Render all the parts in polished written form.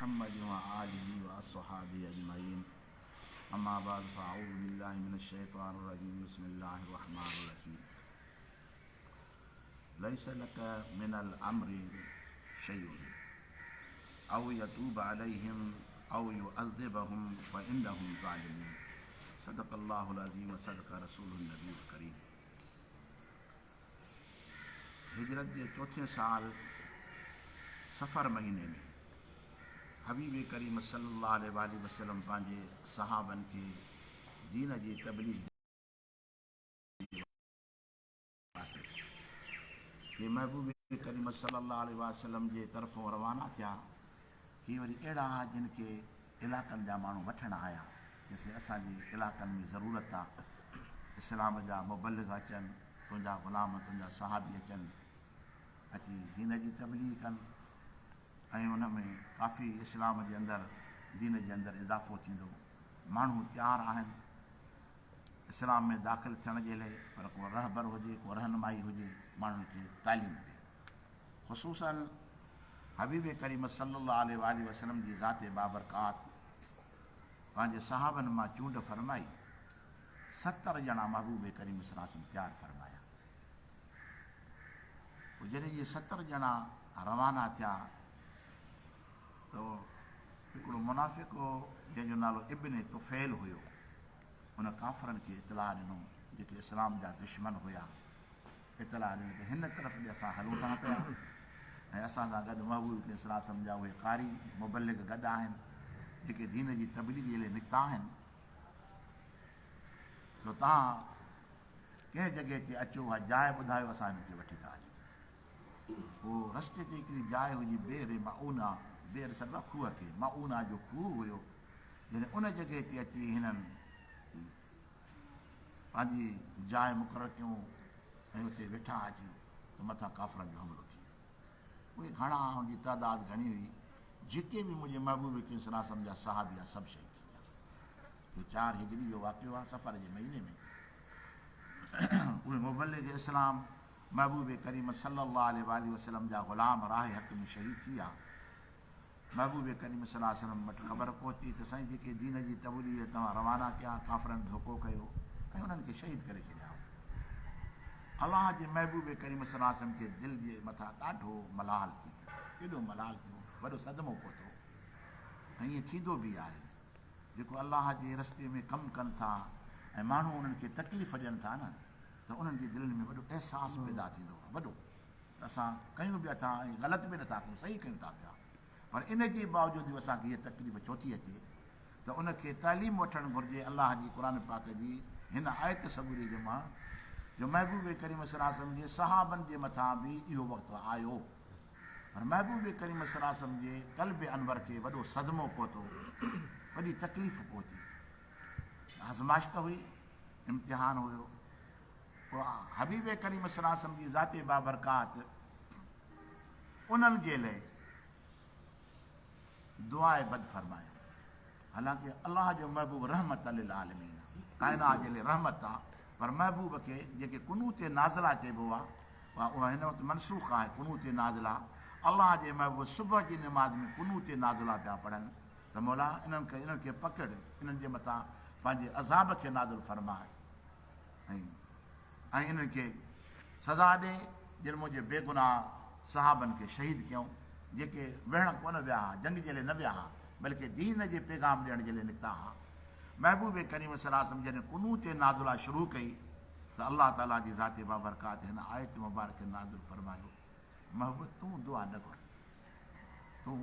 محمد وآله وأصحابه أجمعين أما بعد فأعوذ بالله من الشيطان الرجيم بسم الله الرحمن الرحيم ليس لك من الأمر شيء أو يتوب عليهم أو يعذبهم فإنهم ظالمون صدق الله العظيم وصدق رسوله النبي الڪريم هجرت جي چوٿين سال صفر مهيني ۾ حبيب ڪريم صلي الله عليه واٰله وسلم پنهنجي صحابن کي دين جي تبليغ جي واسطي ڪي محبوب ڪريم صلي الله عليه واٰله وسلم جي طرفون روانا ٿيا، ڪي وري اهڙا ها جن کي علائقن جا ماڻهو وٺڻ آيا، جيسين اسان جي علائقن ۾ ضرورت آ اسلام جا مبلغ اچن، تنهنجا غلام تنهنجا صحابي اچن، اچي دين جي تبليغ ڪن ۽ ان ۾ ڪافي اسلام جي اندر دين جي اندر اضافو ٿيندو. ماڻهو تيار آهن اسلام ۾ داخل ٿيڻ جي لئي پر ڪو رهبر هجي، ڪو رهنمائي هجي، ماڻهن کي تعليم ڏي. خصوصاً حبيب ڪريم صلّي اللّٰه عليه واٰله وسلّم جي ذات بابرڪات پنهنجي صحابن مان چونڊ فرمائي 70 ڄڻا محبوب ڪريم صلّي اللّٰه عليه وسلّم تيار فرمايا. پوء جڏهن اهي 70 ڄڻا روانا ٿيا ته هڪڙو منافق هو جنهن جو نالو ابن طفيل هيو، ان ڪافرن کي اطلاع ڏنو جيڪي اسلام جا دشمن هيا. اطلاع ڏنو ته هن طرف به اسان هلون ٿا پيا ۽ اسان سان گڏ محبوب ڪريم صلي الله عليه وسلم جا اهي قاري مبلغ گڏ آهن جيڪي دين جي تبليغ جي لاء نڪتا آهن سو توهان ڪنهن جڳهه تي اچو اها جاء ٻڌايو اسان هن کي وٺي ٿا اچون. پوء رستي تي هڪڙي جاء هئي بئر معونه، بئر سڏبو آهي کوهه کي، معونه جو کوهه هيو، جڏهن ان جڳهه تي اچي هنن پنهنجي جاء مقرر ڪيون ۽ اتي ويٺا اچي ته مٿان ڪافرن جو حملو ٿي ويو. اهي گهڻا ان جي تعداد گهڻي هئي، جيڪي به منهنجي محبوب ڪريم صلي الله عليه وسلم جا صحابي ها سڀ شهيد ٿي ويا. اهو 4 هجري جو واقعو آهي صفر جي مهيني ۾. اهي مبلغ اسلام محبوب ڪريم صلي الله عليه واٰله وسلم جا غلام راهه حق ۾ شهيد ٿي ويا. محبوب ڪريم صلي الله عليه وسلم وٽ خبر پهتي ته سائين جيڪي دين جي تبليغ لاء توهان روانا ڪيا ڪافرن ڌوڪو ڪيو ۽ انهن کي شهيد ڪري ڇڏيائون. الله جي محبوب ڪريم صلي الله عليه وسلم کي دل جي مٿان ڏاڍو ملال ٿي پيو، ايڏو ملال ٿيو، وڏو صدمو پهتو ۽ ائين ٿيندو به آهي جيڪو الله جي رستي ۾ ڪم ڪن ٿا ۽ ماڻهو انهن کي تڪليف ڏين ٿا نه ته انهن جي دلين ۾ وڏو احساس پيدا ٿيندو آهي وڏو. ته اسان ڪيون به اٿا ۽ غلط به نٿا ڪيون صحيح ڪيون ٿا پيا پر ان جي باوجود به اسان کي هيء تڪليف ڇو ٿي اچي ته ان کي تعليم وٺڻ گهرجي الله جي قرآن پاڪ جي هن آيت سڳوري جي مان جو محبوب ڪريم صلي الله عليه وسلم جي صحابن جي مٿان به اهو وقت آيو پر محبوب ڪريم صلي الله عليه وسلم جي قلب انور کي وڏو صدمو پهتو وڏي تڪليف پهتي آزمائش ته هئي امتحان هيو پوء حبيب ڪريم صلي الله عليه وسلم جي ذات بابرڪات انهن جي لئه دعاء بد فرمايو. حالانڪه الله جو محبوب رحمت للعالمين آ، ڪائنات جي لئه رحمت آ، پر محبوب کي جيڪي قنوت نازله چئبو آ، اها هن وقت منسوخ آهي قنوت نازله، الله جي محبوب صبح جي نماز ۾ قنوت نازله پيا پڙهن ته مولا انهن کي انهن کي پڪڙ، انهن جي مٿان پنهنجي عذاب کي نازل فرماء. ۽ ۽ انهن کي سزا ڏي جن منهنجي بيگناهه صحابن کي شهيد ڪيائون، جيڪي وڙهڻ ڪونه ويا ها، جنگ جي لئه نه ويا ها، بلڪه دين جي پيغام ڏيڻ جي لئه نڪتا ها. محبوب ڪريم صلي الله عليه وسلم جڏهن قنوت نازله شروع ڪئي ته الله تعاليٰ جي ذات بابرڪات هن آيت مبارڪ کي نازل فرمايو، محبوب تون دعا نه گهر، تون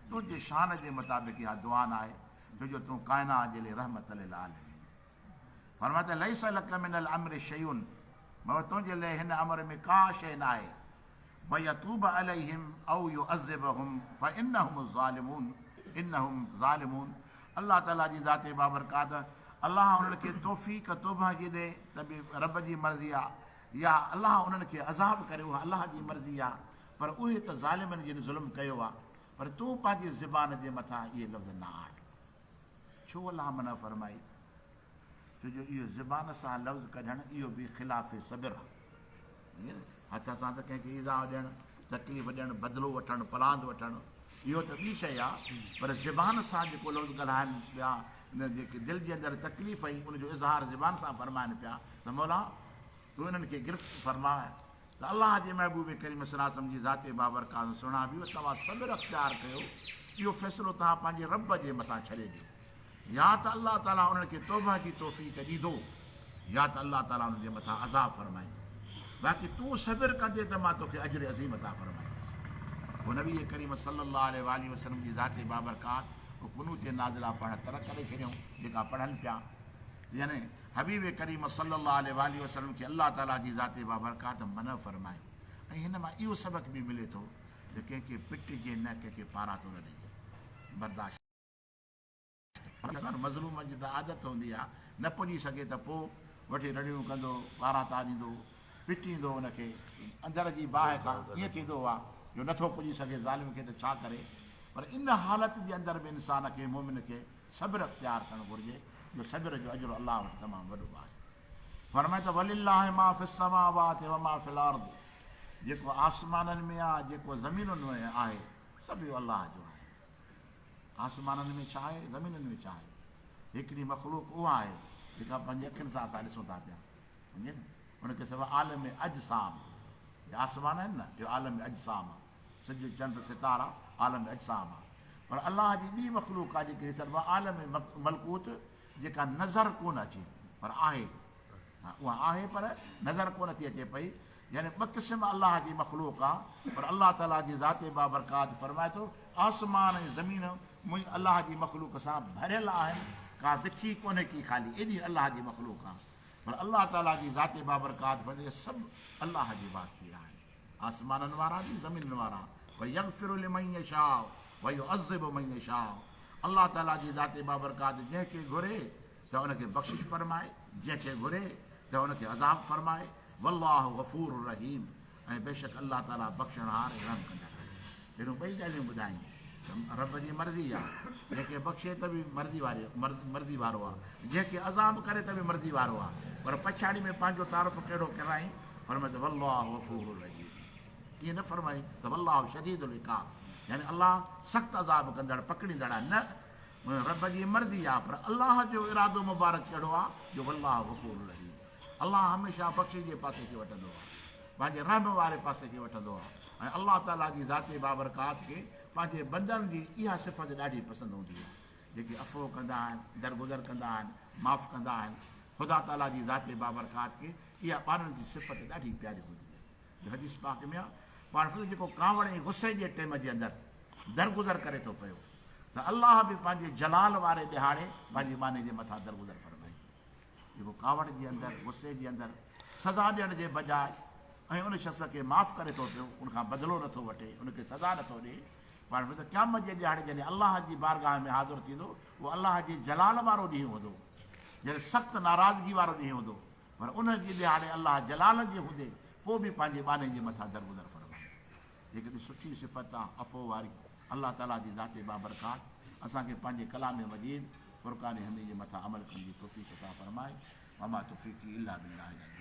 تنهنجي شان جي مطابق اها دعا ناهي، ڇو جو تون ڪائنات جي لئه رحمت للعالمين. فرمايو ته ليس لک من الامر شيء مگر تنهنجي لئه هن امر ۾ ڪا شيء ناهي ويتوب عليهم او يعذبهم فانهم الظالمون انهم ظالمون الله تعالي جي ذات بابرڪات الله انهن کي توفيق توبه جي ڏي ته به رب جي مرضي آ يا الله انهن کي عذاب ڪري اها الله جي مرضي آ پر اهي ته ظالمن جن ظلم ڪيو آ پر تون پنهنجي زبان جي مٿان اهي لفظ نه آڻ. ڇو الله منع فرمائي؟ ڇو جو اهو زبان سان لفظ ڪڍڻ اهو به خلاف صبر آهي. هٿ سان ته ڪنهن کي ايذاء ڏيڻ، تڪليف ڏيڻ، بدلو وٺڻ، پلاند وٺڻ اهو ته ٻي شيء آ پر زبان سان جيڪو لفظ ڳالهائن پيا جيڪي دل جي اندر تڪليف ۽ ان جو اظهار زبان سان فرمائن پيا ته مولا تون انهن کي گرفت فرماء ته الله جي محبوب ڪريم صلي الله عليه وسلم جي ذات بابرڪات سهڻا به توهان صبر اختيار ڪيو اهو فيصلو توهان پنهنجي رب جي مٿان ڇڏي ڏيو يا ته الله تعاليٰ انهن کي توبه جي توفيق ڏيندو يا ته الله تعاليٰ انهن جي مٿان عذاب فرمائيندو باقي تون صبر ڪندين ته مان توکي اجر عظيم عطا فرمائيندس. پوء نبي ڪريم صلّي الله عليه واٰله وسلّم جي ذات بابرڪات اهو قنوت نازله پڙهڻ ترڪ ڪري ڇڏيائون جيڪا پڙهن پيا يعني حبيب ڪريم صلّي الله عليه واٰله وسلّم کي الله تعاليٰ جي ذات بابرڪات منع فرمايو ۽ هن مان اهو سبق به ملي ٿو ته ڪنهن کي پٽجي نه ڪنهن کي پاراتو نه ڏجي برداشت ڇاڪاڻ مظلومن جي ته عادت هوندي آ، نه پڄي سگهي ته پو وٺي رڙيون ڪندو، پاراتا ڏيندو، پٽيندو ان کي. اندر جي باهه کان ائين ٿيندو آ جو نٿو پڄي سگهي ظالم کي ته ڇا ڪري؟ پر ان حالت جي اندر به انسان کي، مؤمن کي، صبر اختيار ڪرڻ گهرجي جو صبر جو اجر الله وٽ تمام وڏو آهي. فرمائي ته ولله ما في السماوات وما في الارض جيڪو آسمانن ۾ آ، جيڪو زمينن ۾ آهي، سڀ اهو الله جو آهي. آسمانن ۾ ڇا آهي، زمينن ۾ ڇا آهي. هڪڙي مخلوق اها آهي جيڪا پنهنجي اکين سان اسان ڏسون ٿا پيا. سمجهي نه؟ ان کي چئبو آهي عالم اجسام. جي آسمان آهن نه، اهو عالم اجسام آهي. سج، چنڊ، ستارا عالم اجسام آهي. پر الله جي ٻي مخلوق آهي جيڪي چئبو آهي عالم ملڪوت جيڪا نظر ڪونه اچي پر آهي. ها اها آهي پر نظر ڪونه ٿي اچي پئي. يعني ٻه قسم الله جي مخلوق آ پر الله تعالي جي ذات بابرڪات فرمائي ٿو آسمان ۽ زمين منهنجي الله جي مخلوق سان ڀريل آهن ڪا وڇي ڪونهي ڪي خالي ايڏي الله جي مخلوق آ پر الله تعالي جي ذات بابرڪات فرمائي ٿو سڀ الله جي واسطي آهن آسمانن وارا به زمينن وارا ويغفر لمن يشاء ويعذب من يشاء الله تعالي جي ذات بابرڪات جنهن کي گهري ته ان کي بخشش فرمائي، جنهن کي گهري ته ان کي عذاب فرمائي، والله غفور رحيم ۽ بيشڪ الله تعاليٰ بخشڻهار ۽ رحم ڪندڙ آهي. اهڙيون ٻئي ڳالهيون ٻڌائين ته رب جي مرضي آهي، جنهن کي بخشي ته به مرضي واري مرضي وارو آهي، جنهن کي عذاب ڪري ته به مرضي وارو آهي، پر پڇاڙي ۾ پنهنجو تعارف ڪهڙو ڪرائين؟ فرمائي ته والله غفور رحيم ائين نه فرمائي ته والله شديد العقاب يعني الله سخت عذاب ڪندڙ پڪڙيندڙ آهي نه رب جي مرضي آ پر الله جو ارادو مبارڪ ڪهڙو آ جو والله غفور رحيم الله هميشه بخشش جي پاسي کي وٺندو آ پنهنجي رحم واري پاسي کي وٺندو آ ۽ الله تعالي جي ذات بابرڪات کي پنهنجي بندن جي اها صفت ڏاڍي پسند هوندي آ جيڪي عفو ڪندا آهن درگذر ڪندا آهن معاف ڪندا آهن خدا تعالي جي ذات بابرڪات کي اها ٻانهن جي صفت ڏاڍي پياري هوندي آ جو حديث پاڪ ۾ آ پاڻ فرمايو جيڪو ڪاوڙ ۽ غصي جي ٽيم جي اندر درگذر ڪري ٿو پيو ته الله به پنهنجي جلال واري ڏهاڙي پنهنجي ٻانهي جي مٿان درگذر فرمائيندو. جيڪو ڪاوڙ جي اندر، غصي جي اندر سزا ڏيڻ جي بجاء ۽ ان شخص کي معاف ڪري ٿو پيو، ان کان بدلو نٿو وٺي، ان کي سزا نٿو ڏئي، پاڻ فرمايو ته قيامت جي ڏهاڙي جڏهن الله جي بارگاهه ۾ حاضر ٿيندو، اهو الله جي جلال وارو ڏينهن هوندو، جڏهن سخت ناراضگي وارو ڏينهن هوندو، پر ان جي ڏهاڙي الله جلال جي هوندي پوء به پنهنجي ٻانهي جي مٿان درگذر فرمائيندو. جيڪڏهن سٺي صفت آ عفو واري الله تعالي جي ذات بابرڪات اسان کي پنهنجي ڪلام مجيد فرقان حميد جي مٿان عمل ڪرڻ جي توفيق عطا فرمائي وما توفيقي الا بالله العلي.